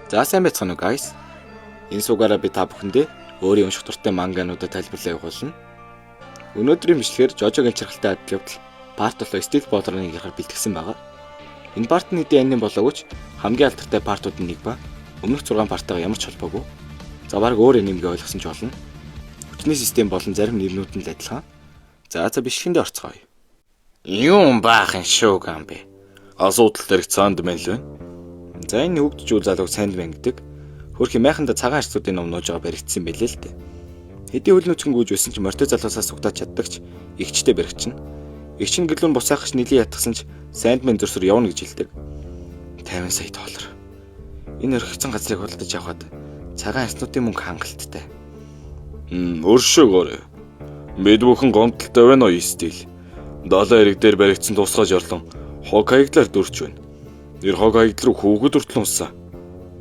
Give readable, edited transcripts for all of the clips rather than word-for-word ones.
За сайн байцгаана уу guys. Энэ суугаараа би та бүхэндээ өөрийн унших дуртай мангануудаа тайлбарлаа явуулна. Өнөөдрийн бичлэгээр Жожогийн чаргалтай адил явдал part 7 Steel Ball Run-ыг ярихаар бэлтгэсэн байгаа. Энэ part нь хэдий аним болоогүй ч хамгийн алдартай part уудын нэг ба өмнөх 6 part тайгаа ямар ч холбоогүй. За баг өөр анимгээ ойлгосон ч болно. Хүчний систем болон зарим нэрнүүд нь л адилхан. За бичлэгэндээ орцгоё. Юм баахан шүү гам бэ. Асуудал дээрх Сандмен л байна. За энэ хөгжиж залууг Сандмен гэдэг. Хөрхи майханда цагаан харцуудын ном нууж байгаа баригдсан байлээ л дээ. Хэдий хөл нүцгэн гүйж байсан ч морьтой залуусаас сугтааж чаддагч эгчтэй баригчна. Эгч нь гэрлүүн буцаах гэж нэлийн ятгсан ч Сандмен зөрсөр явна гэж хэлдэг. 50 сая доллар. Энэ орхигдсон газрыг худалдаж авахад цагаан харцнуудын мөнгө хангалттай. Өршөөгөөрэй. Бид бүхэн гомдолтой байна уу стил. Далайн эрэг дээр баригдсан тусгай жорлон хог хаягдлаар дүрч байна. Тэр хог хаягдал руу хүүхэд хүртэл унсан.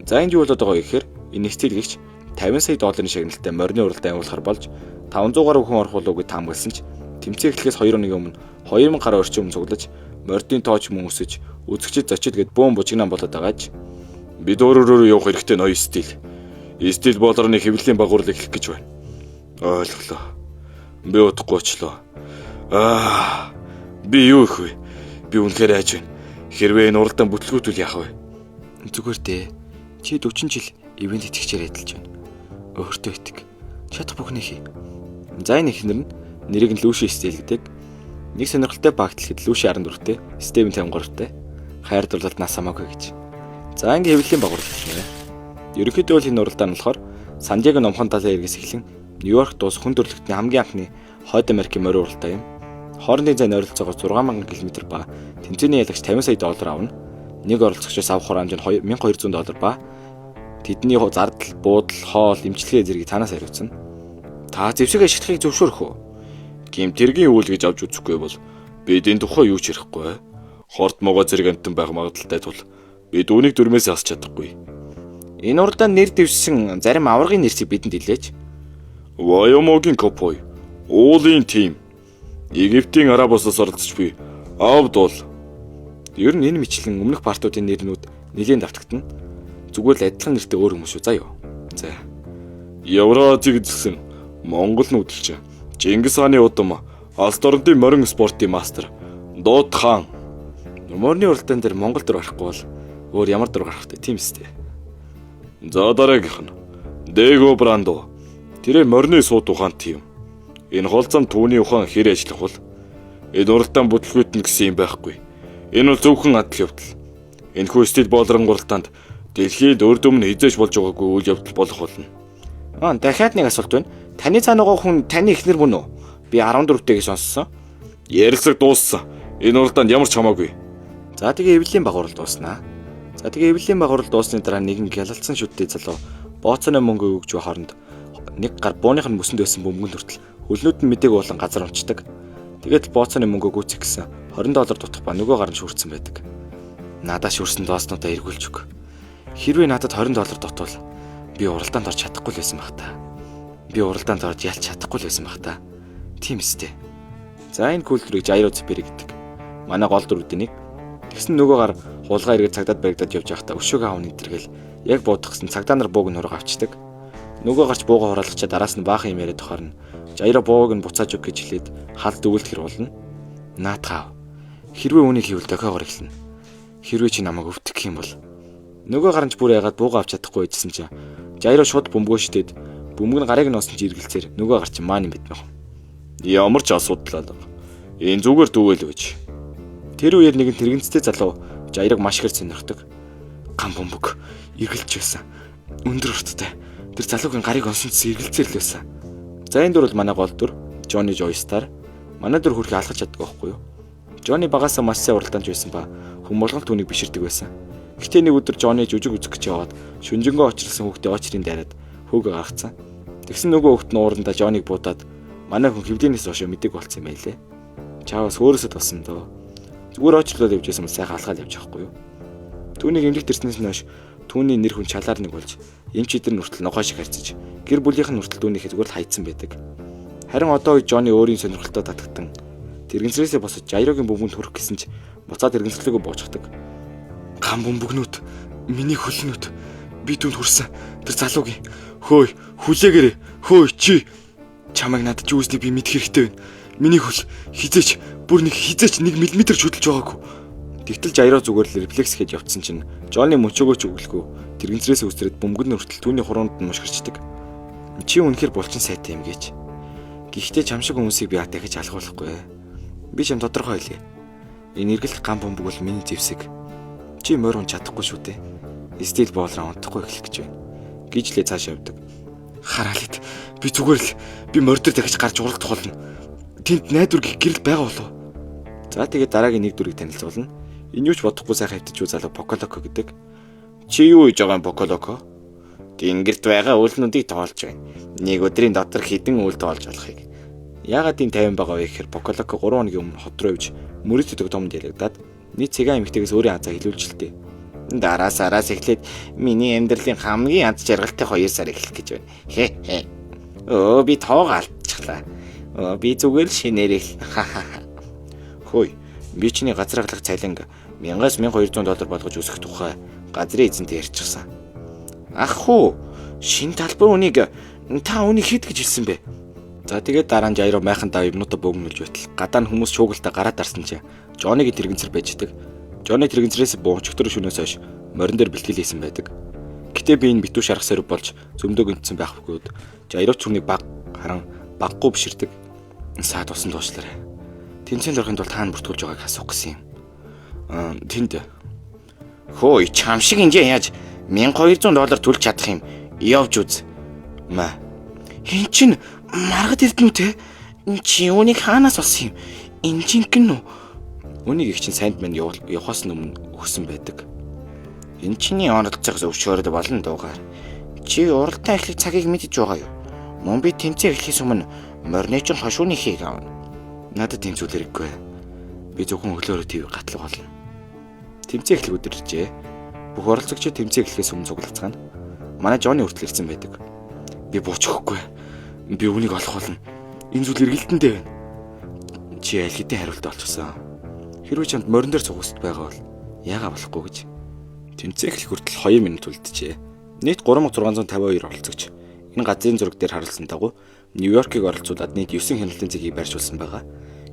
За энд юу болоод байгаа вэ гэхээр энэ стил гихч 50 сая долларын шагналтай морины уралдаан явуулахар болж 500 гаруй хүн орох болов уу гэж таамагласан ч тэмцээн эхлэхээс 2 хоногийн өмнө 2000 гаруй орчим хүн цуглаж мордын тооч мөн өсөж үзэгчид зочид гэд бөөн бужигнаан болоод байгааж. Бид өөрөөрөө явах хэрэгтэй ноёо стил. Steel Ball Run-ы хэвлэлийн багварлыг эхлэх гэж байна. Ойлголоо. Би удахгүй очлоо. Аа. Би юу их вэ? Би үнэхээр айж байна. Хэрвээ энэ уралдаан бүтлгүүтвэл яах вэ? Зүгээр дээ. Чи 40 жил ивент итгэгчээр ажиллаж байна. Өөртөө итг. Чадах бүхнийг хий. За энэ эхнэр нь нэрийг нь Лүши Стил гэдэг. Нэг сонирхолтой факт хэлэхэд Лүши 14-тэй, Стивен 53-тай. Хайр дурлалд нас хамаагүй гэж. За ингээ хэвлэлийн багварлал нэ. Ерөнхийдөө бол энэ уралдаан нь болохоор Сан Диего номхон талын эргээс эхлэн Нью-Йорк дуус хүн төрөлхтний хамгийн анхны Хойд Америкийн морин уралдаан юм. Хоорондын зай нь ойролцоогоор 6000 км ба тэмцээний ялагч 50 сая доллар авна. Нэг оролцогчоос авах хураамж нь 1200 доллар ба тэдний зардал, буудал, хоол, эмчилгээ зэргийг цаанаас хариуцна. Та зэвсэг ашиглахыг зөвшөөрөх үү? Гэмт хэргийн үйл гэж авч үзэхгүй бол бид энэ тухай юу ч ярихгүй. Хорт могоо зэрэг амтан байх магадлалтай тул бид үүнийг дүрмээс асч чадахгүй. Энэ уралдаанд нэр дэвшсэн зарим аваргын нэрсийг бидэнд хэлээч. Вайомогийн Копой, Уулын тим, Египтийн Арабосоос оролцож буй Абдул. Ер нь энэ мэтлэн өмнөх part уудын нэрнүүд нэлээд давтагтана. Зүгээр л адилхан нэртэй өөр хүмүүс шүү заа юу. За. Евразийг эзэлсэн Монгол нүүдэлч Чингис хааны удам Алс дорнодын морин спортын мастер Дот хаан. Морины уралдаан дээр Монгол дүр гарахгүй бол өөр ямар дүр гарах вэ? Тийм үстэй. За дараагийнх нь Дего Брандо. Тэрээр морины сууд ухаантай юм. Энэ хол зам түүний ухаан хэр ажиллах бол энэ уралдаан бүтлгүүтнэ гэсэн юм байхгүй. Энэ бол зөвхөн адил явдал. Энэхүү Steel Ball Run уралдаанд дэлхийд урд өмнө хэзээ ч болж байгаагүй үйл явдал болох болно. Аа дахиад нэг асуулт байна. Таны цаана байгаа хүн таны эхнэр мөн үү? Би 14-тэйг сонссон. Ярилцлага дууссан. Энэ уралдаанд ямар ч хамаагүй. За тэгээ эвлэлийн багварл дууснаа. За тэгээ эвлэлийн багварл дууссаны дараа нэгэн гялалцсан шүдтэй залуу бооцооны мөнгө өгж хооронд нэг гар бууных нь мөсөнд байсан бөмбөгөнд хүртэл хөлнүүд нь мэдээг болон газар унцдаг. Тэгээд бооцооны мөнгө гүйцэх гэсэн 20 доллар дутах ба нөгөө гар нь шүрцэн байдаг. Надаа шүрсэн дооснуудаа эргүүлж өг. Хэрвээ надад 20 доллар дутвал би уралдаанд орж чадахгүй л байсан байх та. Би уралдаанд орж ялч чадахгүй л байсан байх та. Тийм үстэй. За энэ культурыг Жайро Цэпери гэдэг. Манай гол дүрүүдийн нэг. Тэгсэн нөгөө гар хулгай эргээд цагдаад баригдаад явж байхдаа өшөөгөө аавн энтергээл яг буудах гэсэн цагдаа нар бууг нь хураг авчдаг. Нөгөө гарч буугаа хураалгачаа дараас нь баахан юм яриад тохорно. Жайро бууг нь буцааж өг гэж хэлээд халд өгөлт хэр болно. Наадхаа. Хэрвээ үүнийг хийвэл дохиогоор эхэлнэ. Хэрвээ чи намайг өвтгөх юм бол нөгөө гаранч бүр яагаад буугаа авч чадахгүй байжсэн чинь Жайро шууд бөмбөгөө шидээд бөмбөг нь гарыг нь уусан чи эргэлцээр нөгөө гар чинь маань юм бидмэх. Ямар ч асуудал алга. Энэ зүгээр дүүгээл байж. Тэр үеэр нэгэн тэрэгэнцтэй залуу Жайрог маш ихээр сонирхдог. Гам бөмбөг эргэлж байсан. Өндөр урттай. Тэр залуугийн гарыг онсон ч эргэлзээр л байсан. За энэ дүр бол манай гол дүр Джонни Жойстар. Манай дүр хөрхи алхаж чаддаг байхгүй юу? Джонни багасаа маш сайн уралдаанч байсан ба хүн болгон түүнийг биширдэг байсан. Гэхдээ нэг өдөр Джонни жүжиг үзэх гэж яваад шүнжэнгөө очрлсон хүүхдээ очрын дайраад хөөгөө гаргацсан. Тэгсэн нөгөө хүүхд нь уурандаа Джонниг буудаад манай хүн хэвлэнээс хойш мэдээг болцсон юм байлээ. Чаавас өөрөөсөө болсон дөө. Зүгээр очрлоод явж байсан бол сайхан алхаал явж байхгүй юу? Түүнийг эмнэлэгт ирснээс нь хойш түүний нэр хүн чалаар нэг болж эмч эдэр нь хүртэл ногоо шиг харьцаж гэр бүлийнх нь хүртэл түүнийхээ зүгээр л хайцсан байдаг. Харин одоо үед Джонни өөрийн сонирхолтой татагтан тэрэгэнцрээсээ босож Жайрогийн бөмбөнд хүрэх гэсэн ч буцаад тэрэгэнцлэгөө буучдаг. Гам бөмбөгнүүд миний хөлнүүд Би түнд хүрсэн. Тэр залуугийн. Хөөй, хүлээгээрэй. Хөөй чи. Чамайг надад юуснийг би мэдэх хэрэгтэй байна. Миний хөл хизээч бүр нэг хизээч 1 мм ч хөдөлж байгаагүй. Тэгтэл Жайро зүгээр л рефлекс хийж явцсан чинь Джонни мөчөөгөө ч өглөхгүй тэрэгцрээс үсрээд бөмбөг нь хүртэл түүний хуруунд нь мушгирчдаг. Чи үнэхээр булчин сайтай юм гэж. Гэхдээ чам шиг хүмүүсийг би дахиж алгуулахгүй. Би чам тодорхой хэлье. Энэ эргэлт гам бөмбөг бол миний зэвсэг. Чи морь унж чадахгүй шүү дээ. Стил боолроо унтахгүй эхлэх гэж байна. Гिजлээ цааш явдаг. Хараалт би зүгээр л би морь дээр дахиж гарч уралдах болно. Тэнд найдвар гих гэрэл байгаа болов. За тэгээд дараагийн нэг дүрийг танилцуулна. Энэ юу ч бодохгүй сайхан хавтаж юу залуу Поколоко гэдэг. Чи юу хийж байгаа юм Поколоко? Тэнгэрт байгаа үүлнүүдийг тоолж байна. Нэг өдрийн дотор хэдэн үйл тоолж болохыг. Яагаад энэ 50 байгаа вэ гэхээр Поколоко 3 хоногийн өмнө хот руу явж мөрөд төдөг томд ялагдаад нийт цагаан эмэгтэйгээс өөрийн азаа хэлүүлжилтээ. Дараа сараас эхлээд миний амьдралын хамгийн аз жаргалтай 2 сар эхлэх гэж байна. Хэ хэ. Өө би тоог алдчихлаа. Өө би зүгээр л шинээр эхэлнэ. Ха ха ха. Хөөе, би чиний газар ахлах цалинг 1000-аас 1200 доллар болгож өсгөх тухай газрын эзэнтэй ярьчихсан. Ах хүү, шин талбар үнийг та үнийг хэд гэж хэлсэн бэ? За тэгээд дараа нь Жайро майхан дав юмнуудаа бөөгнүүлж байтал гадаа нь хүмүүс шуугилтаа гараад дарсан чинь Джоннигийн тэрэгцэр байждаг. Джонни тэрэгцрээс буугчтөр шөнөөс хойш морин дээр бэлтгэл хийсэн байдаг. Гэтэ би энэ битүү шарах сорив болж зөмдөө гинтсэн байх бөгөөд Жайро ч түүнийг баг харан баггүй биширдэг. Саад усан дуушлаарай. Тэмцээнд орохын тулд хаана бүртгүүлж байгааг асуух гэсэн юм. Аа тэнд Хөөе, чам шиг инжээ яаж 1200 доллар төлж чадах юм? Явж үз. Маа. Эн чин маргад эрдэнэ те? Чи үүнийг хаанаас олсон юм? Энэ жинхэнэ үү? Үнийг их чинь санд мань явахаас өмнө өгсөн байдаг. Энэ чиний оролцох зөвшөөрөл болон дуугаар. Чи уралдаан эхлэх цагийг мэдэж байгаа юу? Мөн би тэмцээн эхлэхээс өмнө морины чин хошуунийхийг авна. Надад тийм зүйл хэрэггүй. Би зөвхөн өглөөрөө ТV гатлах болно. Тэмцээн эхлэх өдөр иржээ. Бүх оролцогчид тэмцээн эхлэхээс өмнө цуглацгаана. Манай Джонни хүртэл ирсэн байдаг. Би бууч өгөхгүй. Би үүнийг олох болно. Энэ зүйл эргэлтэндээ байна. Чи аль хэдийн хариулт олчихсон. Хэрвээ чамд морин дээр цугсад байгаа бол яагаа болохгүй гэж. Тэмцээн эхлэх хүртэл 2 минут үлджээ. Нийт 3652 оролцогч. Энэ газрын зураг дээр харуулсан дагуу Нью-Йоркийг оролцуулаад нийт 9 хяналтын цэгийг байршуулсан байгаа.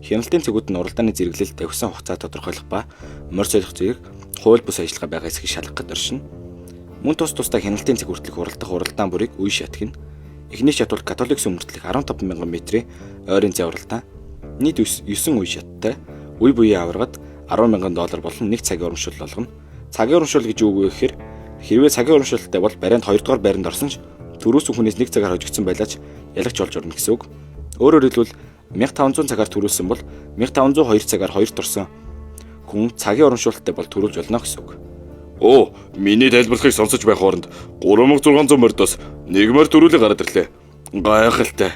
Хяналтын цэгүүд нь уралдааны зэрэглэл, тавьсан хугацаа тодорхойлох ба морь солих зэрэг хууль бус ажиллагаа байгаа эсхийг шалгах гээд оршино. Мөн тус тусдаа хяналтын цэг хүртэлх уралдах уралдаан бүрийг үе шат гэнэ. Эхний шат бол католик сүм хүртэлх 15 мянган метрийн ойрын зай уралдаан. Нийт 9 үе шаттай үе буян аваргад 10 мянган доллар болон нэг цагийн урамшуул болгоно. Цагийн урамшуул гэж юу вэ гэхээр хэрвээ цагийн урамшуулалтай бол барайнд 2 дугаар байранд орсон ч төрөөсөн хүнээс 1 цагаар хожигдсон байлаач ялагч болж орно гэсэн үг. Өөрөөр хэлбэл 1500 цагаар төрүүлсэн бол 1502 цагаар хоёрт орсон хүн цагийн урамшуулалтай бол төрүүлж болно гэсэн үг. Оо, миний тайлбарлахыг сонсож байх хооронд 3600 морьдоос нэг морь төрүүлээ гараад ирлээ. Гайхалтай.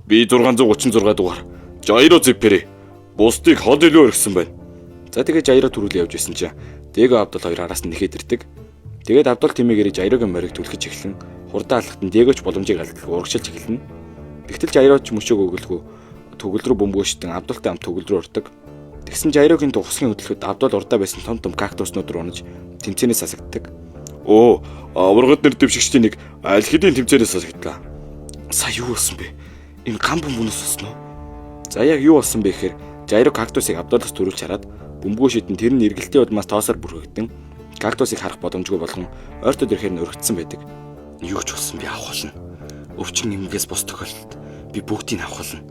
Би 636 дугаар Жайро Зиппери бусдыг хол илүү өргөсөн байна. За тэгээ Жайро төрүүлээ явж байсан чинь Дего Абдул хоёр араас нь нэхэд ирдэг. Тэгээд Абдул тэмээгээрээ Жайрогийн морийг түлхэж эхлэн хурдан алхахад нь Дегоч боломжийг алдалгүй урагшилж эхэлнэ. Тэгтэл Жайроч мөшөөг өглөхгүй төгөл рүү бөмбөгшдөн Абдултай хамт төгөл рүү ордог. Тэгсэн Жайрогийн тухсгийн хөдөлгөхөд Абдул урдаа байсан том том кактуснууд руу унаж тэмцээнээс асагддаг. Оо, аваргад нэр дэвшигчдийн нэг аль хэдийн тэмцээнээс асагдлаа. Сая юу болсон бэ? Энэ гам бөмбөнөөс болсон уу? За яг юу болсон бэ гэхээр Жайро кактусыг Абдулаас төрүүлж хараад бөмбөгөө шидэн тэр нь эргэлтийн удмаас тоосоор бүрхэгдэн кактусыг харах боломжгүй болгон ойртод ирэхээр нь өргөцсөн байдаг. Юу ч болсон би авах болно. Өвчин нэмгээс бус тохиолдолд би бүгдийг авах болно.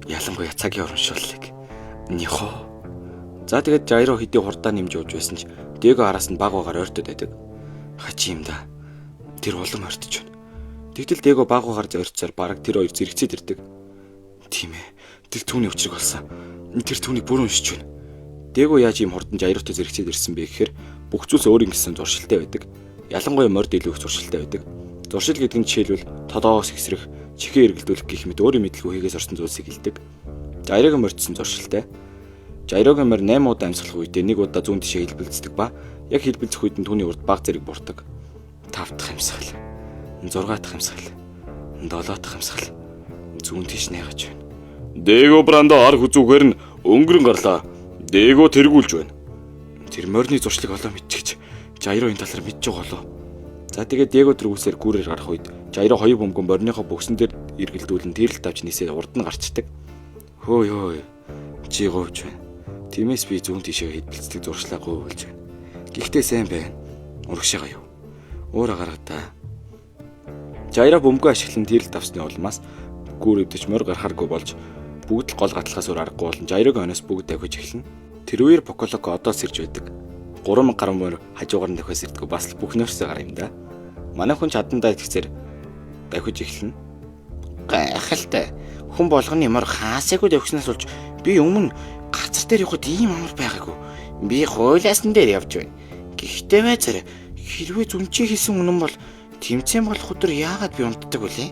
Ялангуяа цагийн урамшууллыг. Нихо. За тэгээд Жайро хэдий хурдаа нэмж явж байсан ч Дего араас нь баг багаар ойртод байдаг. Хачи юм да. Тэр улам ойртож байна. Тэгтэл Дего баг багаар зорьцоор бараг тэр хоёр зэрэгцээд ирдэг. Тийм ээ. Тэр түүний учрыг олсон. Тэр түүнийг бүр уншиж байна. Дего яаж ийм хурдан Жайротой зэрэгцээд ирсэн бэ гэхээр бүх зүйлс өөрийн гэсэн зуршилтай байдаг. Ялангуяа морд илүү их зуршилтай байдаг. Зуршил гэдэг нь жишээлбэл тодоогоос ихсрэх, чихээ эргэлдүүлэх гэх мэт өөрийн мэдлгүй хийгээс орсон зүйлсийг хэлдэг. Жайрогийн морьдсон зуршилтай. Жайрогийн морь 8 удаа амьсгалах үедээ нэг удаа зүүн тишээ хэлбэлздэг ба яг хэлбэлзэх үед нь түүний урд баг зэрэг бурдаг. 5 дахь амьсгал, 6 дахь амьсгал, 7 дахь амьсгал зүүн тийш найгаж байна. Дего Брандо ар хүзүүгээр нь өнгөрөн гарлаа. Дего тэргүүлж байна. Тэр морины зуршлыг олоо мэдчихэж Жайро энэ талаар мэдж байгаа болоо. За тэгээд Диего тэргүүсээр гүүрээр гарах үед Жайро хоёр бөмбөгөн морьныхоо бөгсөн дээр эргэлдүүлэн тэрэлт авч нисээд урд нь гарчдаг. Хөөе хөөе. Чи говж байна. Тиймээс би зүүн тишээ хэдэлцдэг зуршлаа говьлж байна. Гэхдээ сайн байна. Урагшаага юу. Уураа гарга та. Жайра бөмбөгөө ашиглан тэрэлт авсны улмаас гүүр өвдөж морь гарахааргүй болж бүгд л гол гатлахаас өөр аргагүй болон Жайрогийн хойноос бүгд давхиж эхэлнэ. Тэр үеэр Поколоко одоо сэрж байдаг. 3000 гаруй морь хажуугаар нь давхиас ирдэггүй бас л бүх нөрсөө гар юм да. Манай хүн чадандаа итгэцээр давхиж эхэлнэ. Гайхалтай. Хүн болгоны мор хаасаагүй давхиснаас болж би өмнө газар дээр явхад ийм амар байгаагүй. Би хуйлаасан дээр явж байна. Гэхдээ байцаар хэрвээ зүнчээ хийсэн үнэн бол тэмцээн болох өдөр яагаад би унтдаг вүлээ?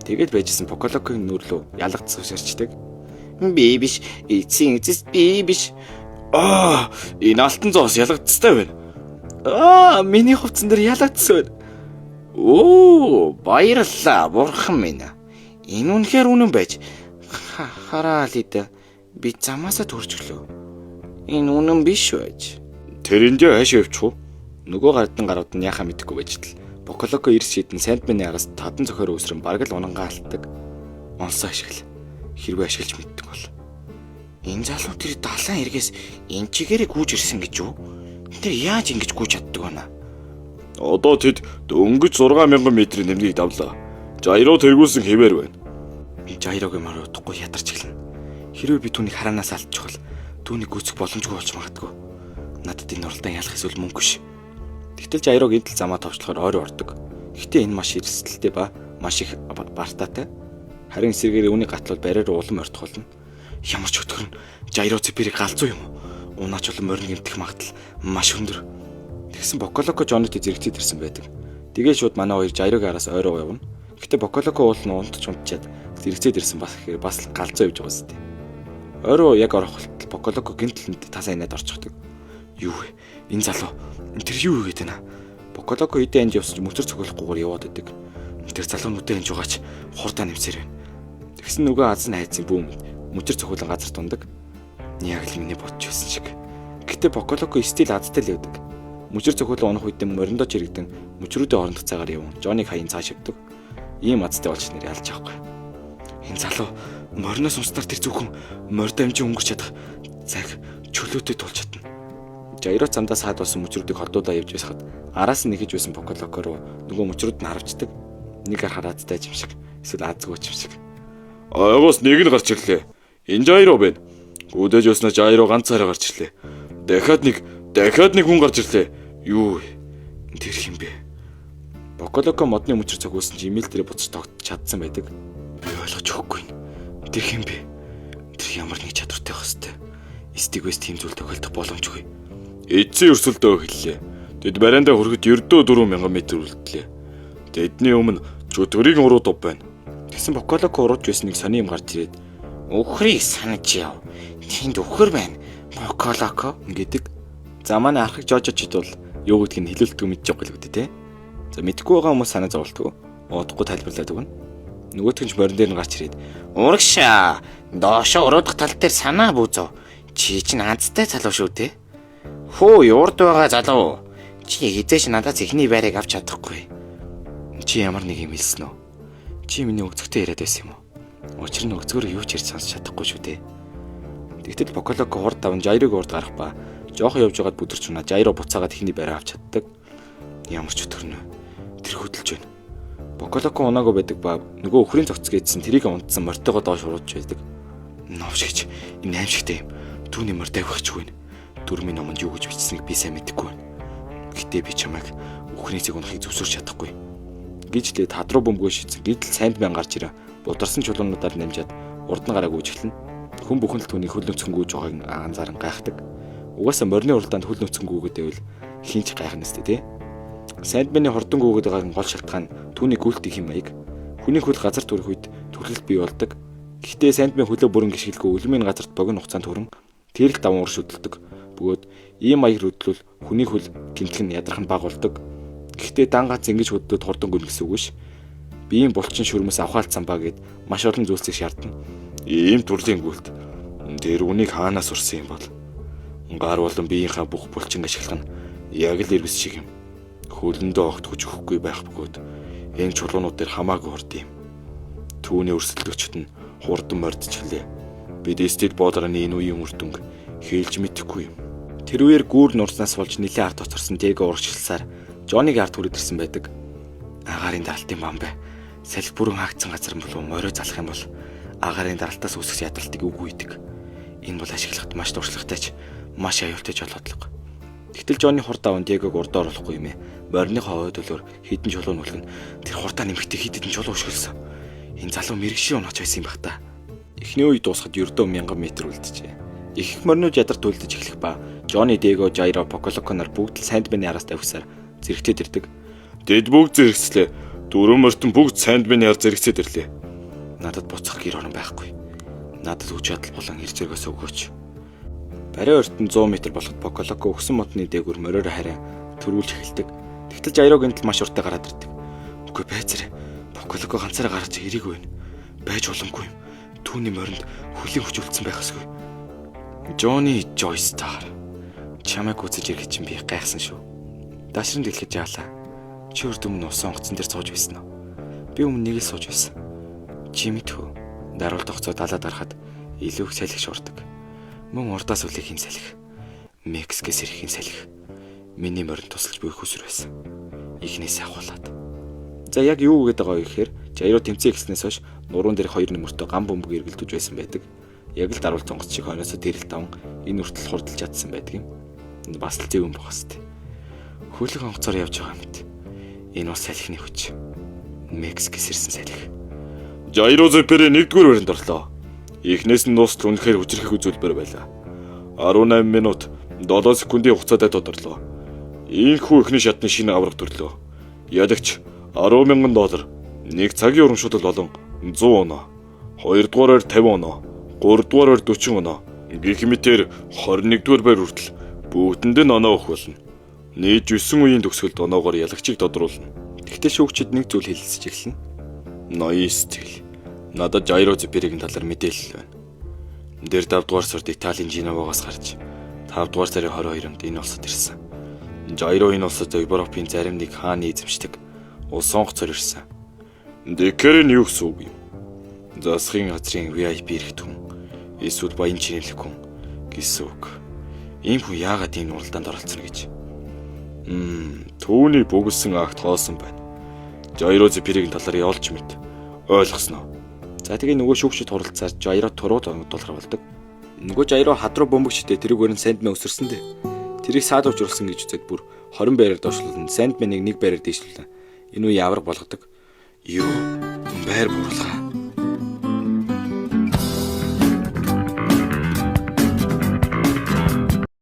Тэгээд байжсэн Поколокогийн нүүр лүү ялгац сүсэрчдэг. Би биш. Эцсийн эцэст би биш. Аа, энэ алтан зоос ялгацтай байна. Аа, миний хувцсан дээр ялгацсан байна. Оо, баярлалаа, бурхан минь. Энэ үнэхээр үнэн байж. Хараа лид. Би замаасаа төрчихлөө. Энэ үнэн биш байж. Тэрэндээ хаашаа явчих вэ? Нөгөө гардан гарууд нь яхаа мэдэхгүй байж тал. Поколоко эрс шидэн Сандманы араас тадан зохиор өсрөн бараг л унангаа алддаг. Онсоо ашигла. Хэрвээ ашиглаж мэддэг бол. Энэ залуу тэр далайн эргээс энэ чигээрээ гүйж ирсэн гэж юу? Тэр яаж ингэж гүйж чаддаг вэ? Одоо тэд дөнгөж 6000 метрийн нэмнийг давлаа. Жайро тэргүүлсэн хэвээр байна. Жайрогийн мөр утгагүй ядарч эхэлнэ. Хэрвээ би түүнийг хараанаас алдчихвал түүнийг гүйцэх боломжгүй болж магадгүй. Надад энэ уралдаан ялах эсвэл мөнгө биш. Тэгтэл Жайрог эдэл замаа товчлохоор ойр ордог. Гэхдээ энэ маш эрсдэлтэй ба маш их бартаатай. Харин эсрэгээр үүний гатлал бариар улам ойртох болно. Ямар ч өтгөр нь Жайро Цэпэрийг галзуу юм уу? Унаач болон морин гэмтэх магадлал маш өндөр. Тэгсэн Боколоко Жонот зэрэгцээд ирсэн байдаг. Тэгээ шууд манай хоёр Жайрогийн араас ойроо явна. Гэхдээ Боколоко уул нь унтж унтчаад зэрэгцээд ирсэн бас гэхээр бас л галзуу явж байгаа зү. Ойроо яг орох болтол Боколоко гинтл тас айнаад орчихдог. Юу вэ? Энэ залуу тэр юу хийгээд байна? Боколоко хэдэн анж явсан ч мөцөр цохиолохгүйгээр яваад идэг. Тэр залуу нүдэ анж байгаач хурдаа нэмсээр байна. Тэгсэн нөгөө аз нь хайцсан бүүм мөцөр цохиолон газар тундаг. Яг л миний бодож байсан шиг. Гэтэ Боколоко стил азтай л явдаг. Мөчөр цохиолон унах үедээ мориндоо чирэгдэн мөчрүүдийн хоорондох цагаар явна. Жоныг хаян цааш явдаг. Ийм азтай болж нэр ялж авахгүй. Энэ залуу мориноос унснаар тэр зөвхөн морь дамжин өнгөрч чадах цаг чөлөөтэй тулж чадна. Жайро замдаа саад болсон мөчрүүдийг холдуулаа явж байсахад араас нь нэхэж байсан Поколоко руу нөгөө мөчрүүд нь харавчдаг. Нэг харахад азтай юм шиг эсвэл азгүй юм шиг. Ойгоос нэг нь гарч ирлээ. Энэ Жайро байна. Гүдэж өснө Жайро ганцаараа гарч ирлээ. Дахиад нэг дахиад нэг хүн гарч ирлээ. Юу вэ? Тэр хин бэ? Поколоко модны мөчр цогцолсон чи имэйл дээр буцаж тогтож чадсан байдаг. Би ойлгож өгөхгүй нь. Тэр хин бэ? Тэр ямар нэг чадвартай байх хэвээр. Стигвэс тийм зүйл тохиолдох боломжгүй. Эцсийн өрсөлдөө эхэллээ. Тэд бариандаа хүрэхэд ердөө 4000 м үлдлээ. Тэдний өмнө чөтгөрийн уруу дов байна. Тэгсэн Поколоко урууж байсан нэг сони юм гарч ирээд Үхрийг санаж яв. Тэнд үхэр байна. Поколоко гэдэг. За манай архаг жожочд бол юу гэдгийг нь хэлүүлдэг мэдчих жоох л үү те. За мэдхгүй байгаа хүмүүс санаа зовлтгүй. Удахгүй тайлбарлаад өгнө. Нөгөөх нь ч морин дээр нь гарч ирээд урагшаа. Доошоо уруудах тал дээр санаа бүүзв. Чи чинь азтай залуу шүү дээ. Хөө урд байгаа залуу. Чи хизээш надаас эхний байрыг авч чадахгүй. Чи ямар нэг юм хэлсэн үү? Чи миний өгцөгтэй яриад байсан юм уу? Учир нь өгцгөөр юу ч ярьж сонсч чадахгүй шүү дээ. Тэгтэл Поколоко хурд даван Жайрог урд гарах ба жоох явж байгаад бүдэрч унаа Жайро буцаагаад эхний байраа авч чаддаг. Ямар ч өтгөрнө. Тэр хөдөлж байна. Поколоко унаагүй байдаг ба нөгөө өхрийн цогц гээдсэн тэрийг унтсан мортойгоо доош урууж байдаг. Новш гэж энэ аимшигтэй юм. Түүний морь тавихч үгүй. Дүрмийн номонд юу гэж бичсэнийг би сайн мэдэхгүй байна. Гэтэ би чамайг өхрийн цэг унахыг зөвшөөрч чадахгүй. Гэж лээ тад руу бөмбөгөө шийдсэн. Гэтэл Сандман гарч ирээ. Бударсан чулуунуудаар намжаад урд нь гараа гүйж эхэлнэ. Хүн бүхэн л түүний хөл нүцгэн гүйж байгааг анзааран гайхдаг. Угаасаа морины уралдаанд хөл нүцгэн гүйгээд байвал хин ч гайхна сте тий. Сандманы хурдан гүйгээд байгааг гол шалтгаан түүний гүйлт их юм маяг. Хүний хөл газар төрөх үед түлхэлт бий болдог. Гэхдээ Сандман хөлөө бүрэн гიშгэлгүй үлмийн газарт богино хугацаанд хүрэн тэрл даван урш хөдөлдөг. Бөгөөд ийм маяг хөдлөл хүний хөл гэмтэх нь ядрах нь бага болдог. Гэхдээ дан гац ингэж хөдлөөд хурдан гүн гэсэн үг биш. Биеийн булчин шүрмэс авхаалцсан ба гэд маш олон зүйлсийг шаардна. Ийм төрлийн гүйлт. Тэр үнийг хаанаас сурсан юм бол? Гар болон биеийнхаа бүх булчин ашиглах нь яг л ирвэс шиг юм. Хөлөндөө огт хүч өгөхгүй байх бөгөөд энэ чулуунууд дээр хамаагүй хурд юм. Түүний өрсөлдөгчд нь хурдан мордчихлээ. Бид Стил Бодраны энэ үеийн үр дүнг хэлж мэдэхгүй юм. Тэр үеэр гүүр нурснаас болж нэлээд ард тоцорсон Диего урагшилсаар Жониг ард хүрээд ирсэн байдаг. Агаарын даралтын бамбай салхи бүрэн хаагдсан газар болов морио залах юм бол агаарын даралтаас үүсэх ядралтыг үгүй идэг. Энэ бол ашиглахад маш туршлагатай ч маш аюултай жолоодлого. Гэтэл Жонны хурд даван Диегог урд оруулахгүй юм ээ. Мориныхоо хойд төлөөр хідэн чулуу нүлгэн тэр хурдаа нэмэхдээ хид хідэн чулуу өшгөлсөн. Энэ залуу мэрэгшин унаач байсан юм бах та. Эхний үе дуусахад ердөө 1000 м үлджээ. Их их моринууд ядарт үлдэж эхлэх ба Жонни, Диего, Жайро, Поколоко нар бүгд л Сандманы араас тавьсаар зэрэгтэд ирдэг. Тэд бүгд зэрэгцлээ. Дөрвөн морьтон бүгд Сандманы ар зэрэгцээд ирлээ. Надад буцах гэр орон байхгүй. Надад хүч чадал болон эр зэргээс өгөөч. Барай өртөн 100 м болоход Поколоко өгсөн модны дээгүүр мориор харин төрүүлж эхэлдэг. Тэгтэл Жайро гинтл маш уртаа гараад ирдэг. Үгүй байцэр. Поколоко ганцаараа гарч ирээгүй байна. Байж боломгүй юм. Түүний моринд хөлийн хүч үлдсэн байх ёсгүй. Джонни Жойстар. Чамайг гүйцэж ирэхэд чинь би гайхсан шүү. Дашран дэлхэж яалаа. Чи урд өмнө усан онгоцон дээр сууж байсан уу? Би өмнө нэг л сууж байсан. Чи мэдхүү. Даруул тогцоо далаад гарахад илүү их салхи шуурдаг. Мөн урдаас үлээхийн салхи. Мексикээс ирэхийн салхи. Миний морин тусалж буй хүсэр байсан. Эхнээс ахуулаад. За яг юу гэдэг байгаа вэ гэхээр Жайро тэмцээн эхэлснээс хойш нуруунд дээрх хоёр нөмөртөө гам бөмбөг эргэлдэж байсан байдаг. Яг л даруул цонгоц шиг хойноосоо тэрэл таван энэ хүртэл хурдалж чадсан байдаг юм. Бас л зөв юм байх хэвээр. Хөлөг онгоцоор явж байгаа мэт. Энэ бас салхины хүч. Мексикээс ирсэн салхи. Жайро Зепери 1-р байранд орлоо. Эхнээс нь дуустал үнэхээр хүчрэх үзүүлбэр байлаа. 18 минут 7 секундын хугацаатай тодорлоо. Ийхүү эхний шатны шинэ авраг төрлөө. Ялагч 10,000 доллар, нэг цагийн урамшуулал болон 100 оноо. Хоёрдугаар байр 50 оноо, гуравдугаар байр 40 оноо. Гэх мэтээр 21-р байр хүртэл бүгдэнд нь оноо өгөх болно. Нийт 9 үеийн төгсгөлд оноогоор ялагчийг тодруулна. Тэгтэл шүүгчид нэг зүйл хэлэлцэж эхэлнэ. Ноён сэтгэл. Надад Жайро Зеперигийн талаар мэдээлэл байна. Дээр 5 дугаар сард Италийн Женовагаас гарч 5 дугаар сарын 22-нд энэ улсад ирсэн. Жайро энэ улсад Европын зарим нэг хааны эзэмшдэг улс онгоцоор ирсэн. Декер нь юу гэсэн үг юм? Засгийн газрын VIP эрхт хүн эсвэл баян чинэлэг хүн гэсэн үг. Ийм хүн яагаад ийм уралдаанд оролцсон гэж. Түүний бөглөсөн акт хоосон байна. Жайро Зеперигийн талаар явуулж мэд. Ойлгосноо. За тэгээ нөгөө шүүгчид хуралцаар Жайро туруу дулгар болдог. Нөгөө Жайро хадруу бөмбөгчтэй тэрүүгээр нь Сандман өсөрсөн дээ. Тэрийг саад учруулсан гэж үзээд бүр 20 байраар доошлуулан Сандманыг нэг байраар дээшлүүлэн энэ үе авраг болгодог. Юу байр буурлага.